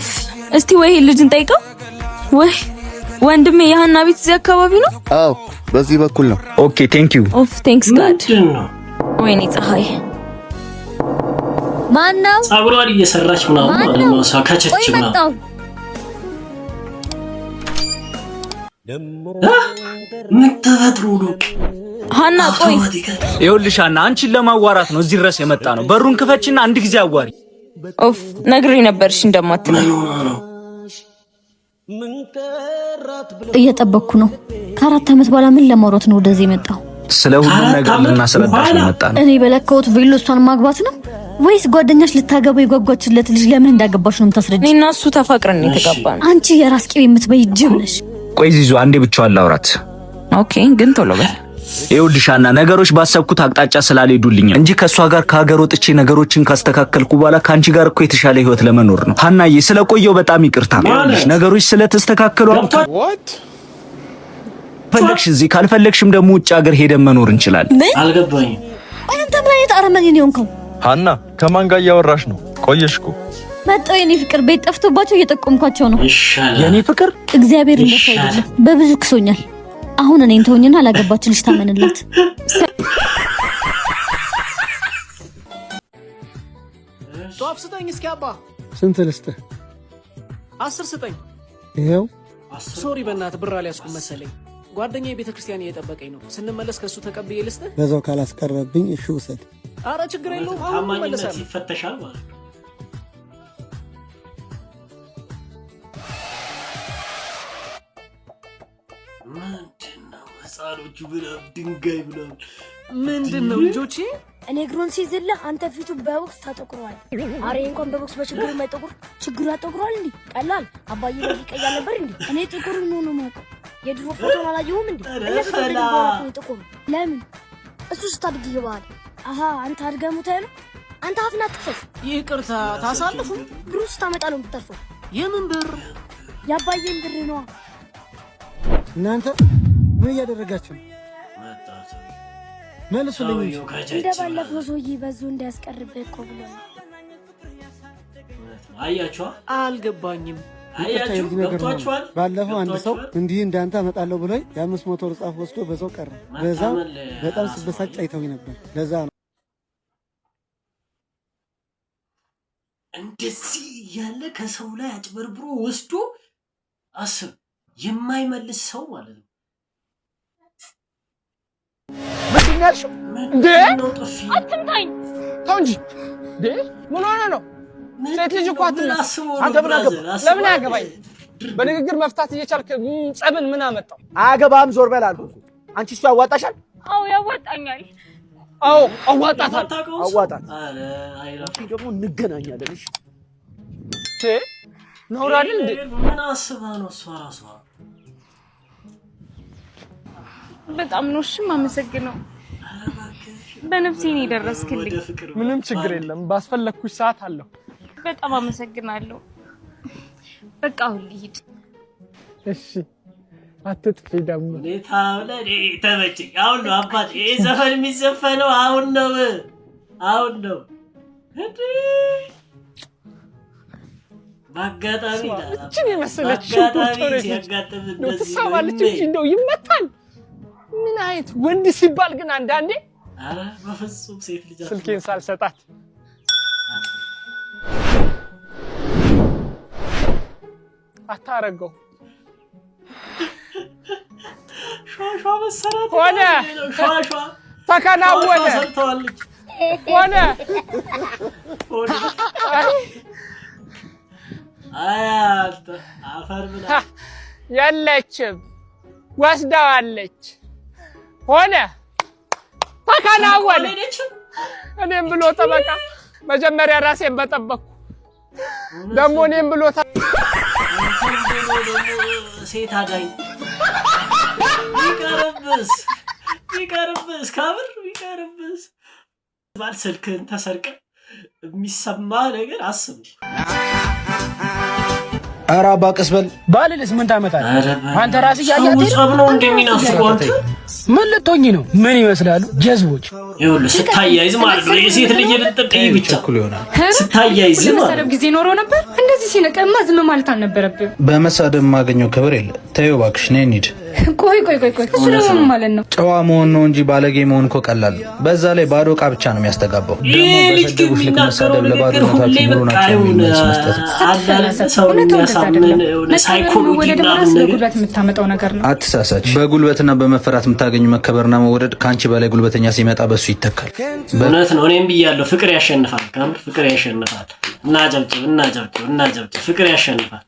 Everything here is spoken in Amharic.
ኡፍ፣ እስቲ ወይ ልጅን ጠይቀው። ወይ ወንድሜ፣ የሀና ቤት እዚህ አካባቢ ነው? አዎ፣ በዚህ በኩል ነው። Okay, thank you። ኡፍ፣ thanks God። ምንድን ነው? ወይኔ ፀሐይ። ማነው? ጸጉሯን እየሰራች ምናምን ማለት ነው። እሷ ከቸች ቆይ ምናምን መጣሁ። ምን ተፈጥሮ ነው? ሀና ቆይ። Automatically ይኸውልሽ ሀና፣ አንቺን ለማዋራት ነው እዚህ ድረስ የመጣ ነው። በሩን ክፈችና አንድ ጊዜ አዋሪ። ኡፍ፣ ነግሬ ነበር እሺ እንደማትለኝ። ምን ሆና ነው? እየጠበቅኩ ነው። ከ4 ዓመት በኋላ ምን ለማውራት ነው ወደዚህ የመጣው? ስለ ሁሉም ከአራት ነገር ዓመት ልናስረዳሽ በኋላ? ነው የመጣ ነው። እኔ በለካሁት ቬሎ እሷን ማግባት ነው ወይስ ጓደኛሽ ልታገባው የጓጓችለት ልጅ ለምን እንዳገባሽ ነው የምታስረጅ? እኔና እሱ ተፋቅረን የተጋባ ነው። አንቺ የራስ ቂቤ የምትበይ ጅብ ነሽ። ቆይ ዚዙ፣ አንዴ ብቻዋን ላውራት። Okay፣ ግን ቶሎ በል። ይኸውልሽ ሀና፣ ነገሮች ባሰብኩት አቅጣጫ ስላልሄዱልኝ እንጂ ከእሷ ጋር ከሀገር ወጥቼ ነገሮችን ካስተካከልኩ በኋላ ከአንቺ ጋር እኮ የተሻለ ህይወት ለመኖር ነው። ሀናዬ፣ ስለቆየው በጣም ይቅርታ። ይኸውልሽ ነገሮች ስለተስተካከሉ ገብቷል። ፈለግሽ እዚህ ካልፈለግሽም ደግሞ ውጭ ሀገር ሄደን መኖር እንችላለን። ምን? አልገባኝም። አንተ ምን አይነት አረመኔ ነው የሆንከው? ሀና፣ ከማን ጋር እያወራሽ ነው? ቆየሽ እኮ። መጣሁ የኔ ፍቅር፣ ቤት ጠፍቶባቸው እየጠቆምኳቸው ነው። ይሻላል። የኔ ፍቅር። እግዚአብሔር እንደሱ አይደለም፣ በብዙ ክሶኛል። አሁን እኔን ተውኝና ላገባች ልጅ ታመንላት። ጧፍ ስጠኝ እስኪ አባ። ስንት ልስጥህ? 10 ስጠኝ። ይኸው። Sorry በእናትህ፣ ብር አልያዝኩም መሰለኝ። ጓደኛዬ ቤተ ክርስቲያን እየጠበቀኝ ነው። ስንመለስ ከእሱ ተቀብዬ ልስጥህ። በዛው ካላስቀረብኝ እሺ ውሰድ። አረ ችግር የለውም፣ አሁን ታማኝነት እመለሳለሁ። ይፈተሻል ማለት ነው። ምንድን ነው ህፃኖቹ ምናምን ድንጋይ ምናምን? ምንድን ነው ልጆቼ? እኔ እግሩን ሲይዝልህ አንተ ፊቱ በቦክስ ታጠቁረዋል። አሬ እንኳን በቦክስ በችግሩ የማይጠቁር ችግሩ ያጠቁረዋል። እንዲ ቀላል አባዬ በዚህ ቀይ አልነበር እንዴ? እኔ ጥቁር ነው ነው የማውቀው። የድሮ ፎቶን አላየሁም እንዴ? እኛ ከተወለድን በኋላ እኮ ነው ጥቁር። ለምን? እሱ ስታድግ ይገባሃል። አሀ፣ አንተ አድገህ ሙተህ ነው። አንተ አፍን አትክፈት። ይቅርታ ታሳልፉ። ብሩ ስታመጣ ነው የምትተርፈው። የምን ብር? የአባዬን ብር ነዋ። እናንተ ምን እያደረጋችሁ ነው? መጣ መልሱልኝ እንጂ። ሰውየው ከቸች እንደ ባለፈው ሰውዬ በዙ እንዲያስቀርብህ እኮ ብሎ ነው። አያችኋ? አልገባኝም። አያችሁ? የልጅ ነገር ነው። ገብቷችኋል? ባለፈው አንድ ሰው ገብቷችኋል? እንዲህ እንዳንተ አመጣለሁ ብሎኝ የ500 ብር ጻፍ ወስዶ በዛው ቀረ። በዛው መታመን በጣም ለራስ ስበሳጭ ነው። አይተውኝ ነበር። ለዛ ነው። እንደዚህ እያለ ከሰው ላይ አጭበርብሮ ወስዶ አስብ፣ የማይመልስ ሰው ማለት ነው። ምንድን ነው ያልሽው? እንዴ? ምንድን ነው ጥፊ? አትምታኝ። ተው እንጂ እንዴ! ምን ሆነ ነው? ሴት ልጅ እኮ ምን አትምታ። አስቦ ነው? አንተ ምን አገባ? Brother? ለምን አያገባኝ? በንግግር መፍታት እየቻልክ ጸብን ምን አመጣው? አያገባህም፣ ዞር በል አልኩህ እኮ። አንቺ እሱ ያዋጣሻል? አዎ፣ ያዋጣኛል። አዎ፣ አዋጣታል። የማታውቀውን ሰው? አዋጣት። ኧረ አይረፍ። ደግሞ እንገናኛለን። እሺ። ነውር አይደል እንዴ? ምን አስባ ነው እሷ ራሷ? በጣም ነው እሺ የማመሰግነው። በነፍሴ ነው የደረስክልኝ። ወደ ፍቅር ምንም ችግር የለም። ባስፈለግኩሽ ሰዓት አለሁ። በጣም አመሰግናለሁ። በቃ አሁን ልሂድ። እሺ፣ አትጥፊ ደግሞ። ሁኔታ ለእኔ ተመቸኝ። አሁን ነው አባት፣ ይሄ ዘፈን የሚዘፈነው አሁን ነው፣ አሁን ነው። እንዴ፣ በአጋጣሚ ይላል። እችን የመሰለች በአጋጣሚ ሽንኩርት ሆነች። ሲያጋጥም እንደው እንደዚህ ነው። ትሳባለች እንጂ እንደው ይመታል። ምን አይነት ወንድ ሲባል ግን አንዳንዴ። ኧረ በፍጹም ሴት ልጅ ስልኬን ሳልሰጣት አታረገው። ሿሿ መሰራት ሆነ። ሿሿ ተከናወነ። ሿሿ ሰርተዋለች። ሆነ። ሆነ። አይ አንተ አፈር ብላ። የለችም፣ ወስደዋለች። ሆነ፣ ተከናወነ። አልሄደችም። እኔም ብሎ ጠበቃ፣ መጀመሪያ ራሴን በጠበቅኩ፣ ደግሞ እኔም ብሎ አንተን ብሎ ደግሞ ሴት አዳኝ። ቢቀርብስ፣ ቢቀርብስ፣ ከምር ቢቀርብስ፣ ባል ስልክህን ተሰርቀ የሚሰማ ነገር አስቡ። ኧረ አባ ቀስ በል። ባልልስ ምን ታመጣለህ? አንተ ራስህ ሰው ጸብ ነው እንደሚናፍቀው አንተ። ምን ልትሆኚ ነው? ምን ይመስላሉ ጀዝቦች? ይኸውልህ ስታያይዝ ማለት ነው የሴት ልጅ ልጥጥይ ብቻ ስታያይዝ ማለት ለመሳደብ ጊዜ ኖሮ ነበር። እንደዚህ ሲነቀማ ዝም ማለት አልነበረብህም። በመሳደብ የማገኘው ክብር የለ። ተይው እባክሽ፣ ነይ እንሂድ። ቆይ ቆይ ቆይ ቆይ፣ እሱ ደግሞ ምን ማለት ነው? ጨዋ መሆን ነው እንጂ ባለጌ መሆን እኮ ቀላል ነው። በዛ ላይ ባዶ ዕቃ ብቻ ነው የሚያስተጋባው። ይህ ልጅ ግን በሰደቡሽ ልክ የሚናገረው መሳደብ ንግግር ሁሌ ለባዶነታችሁ ሙሉ በቃ ናቸው የሚል የሆነ መልስ መስጠት ነው። አለ ሰውን እውነቱ እንደዛ የሚያሳምን አይደለም። የሆነ መሳደብ ሳይኮሎጂ መወደድ ምናምን ራስ ነገር በጉልበት የምታመጣው ነገር ነው። አትሳሳች። በጉልበትና በመፈራት የምታገኙ መከበርና መወደድ ከአንቺ በላይ ጉልበተኛ ሲመጣ በሱ ይተካል። እውነት ነው። እኔም ብያለሁ፣ ፍቅር ያሸንፋል። ከምር ፍቅር ያሸንፋል። እናጨብጭብ፣ እናጨብጭብ፣ እናጨብጭብ። ፍቅር ያሸንፋል።